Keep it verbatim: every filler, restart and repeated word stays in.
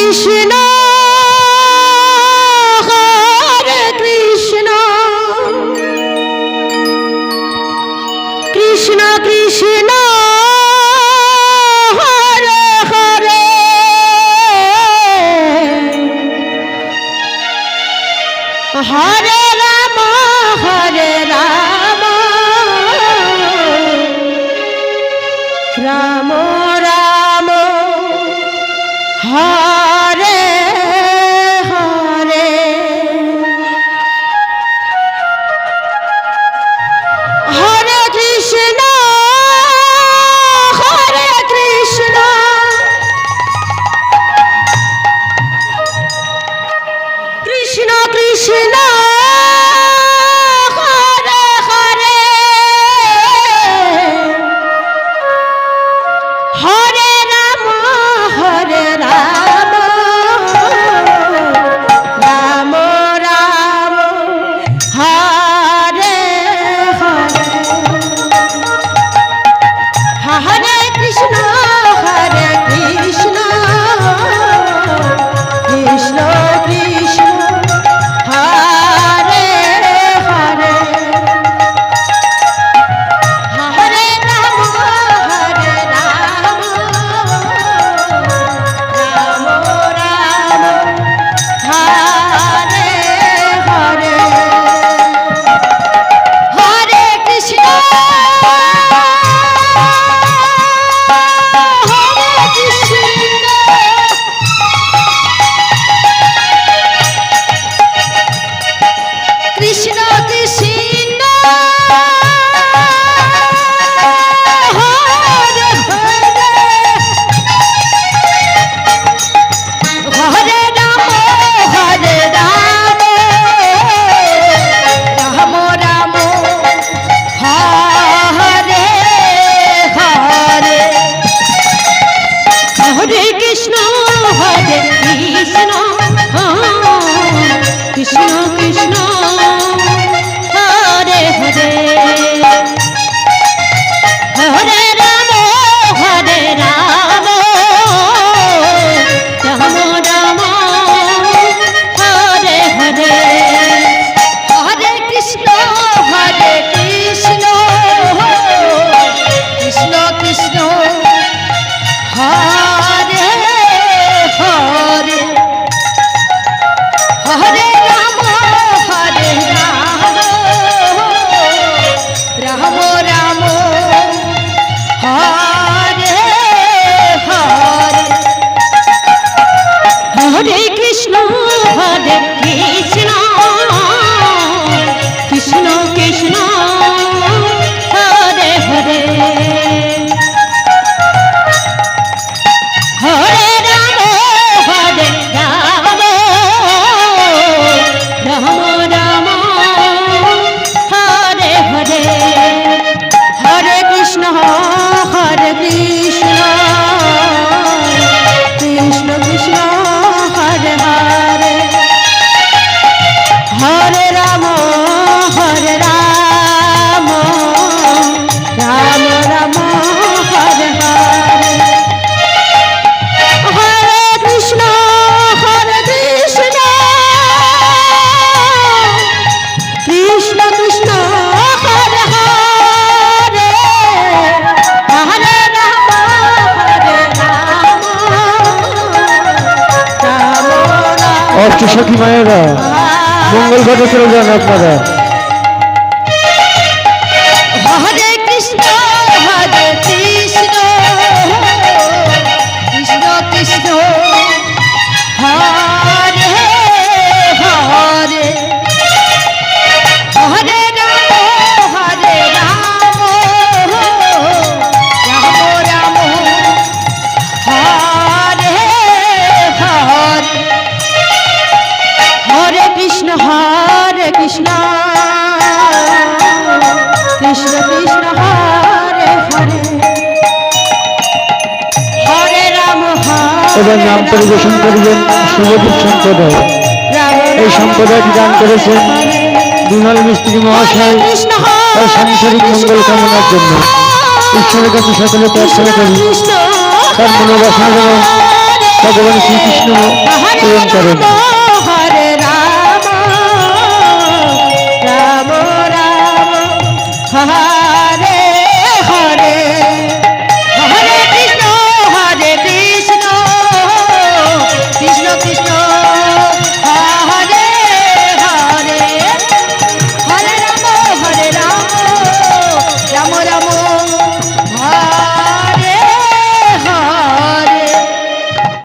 কৃষ্ণ, হরে কৃষ্ণ, কৃষ্ণ কৃষ্ণ, হরে হরে, হরে রাম, হরে রাম, রাম রাম, হরে হরে। হরে কৃষ্ণ, হরে কৃষ্ণ, কৃষ্ণ কৃষ্ণ, হরে হরে, হরে রাম, হরে রাম, রাম রাম, হরে হরে। হরে কৃষ্ণ, হরে কৃষ্ণ, কৃষ্ণ কৃষ্ণ, হরে হরে, হরে রাম, হরে রাম, রাম রাম, হরে হরে। হরে কৃষ্ণ, হরে কৃষ্ণ, কৃষ্ণ কৃষ্ণ, হরে হরে। হরে রাম, হরে রাম, রাম রাম, হরে হরে। হরে কৃষ্ণ, হরে কৃষ্ণ, কৃষ্ণ কৃষ্ণ, হরে হরে। হরে রাম, হরে রাম, রাম রাম, হরে হরে। হরে কৃষ্ণ, হরে কৃষ্ণ, কৃষ্ণ কৃষ্ণ, হরে হরে। হরে রাম, হরে রাম, রাম রাম, হরে হরে। হরে কৃষ্ণ, হরে কৃষ্ণ, কৃষ্ণ কৃষ্ণ, হরে হরে। হরে রাম, হরে রাম, রাম রাম, হরে হরে। হরে কৃষ্ণ, হরে কৃষ্ণ, কৃষ্ণ কৃষ্ণ, হরে হরে। হরে রাম, হরে রাম, রাম রাম, হরে হরে। হরে কৃষ্ণ, হরে কৃষ্ণ, কৃষ্ণ কৃষ্ণ, হরে হরে, হরে রাম, হরে রাম, রাম রাম। অষ্ট সখী মায়েরা, মঙ্গল ঘটে চলে যান আপনারা। হরে কৃষ্ণ, হরে কৃষ্ণ, কৃষ্ণ কৃষ্ণ, হরে হরে। হরে রাম, হরে রাম, রাম রাম, হরে হরে। হরে কৃষ্ণ, হরে কৃষ্ণ, কৃষ্ণ কৃষ্ণ, হরে হরে। হরে রাম, হরে এবার নাম পরিবেশন করবেন শুভদীপ সম্প্রদায়। এই সম্প্রদায়টি দান করেছেন বিমল মিস্ত্রি মহাশয় তার সাংসারিক মঙ্গল কামনার জন্য। ঈশ্বরের কাছে সকলে প্রার্থনা করি তার মনোবাসনা যেন ভগবান শ্রীকৃষ্ণ পূরণ করেন।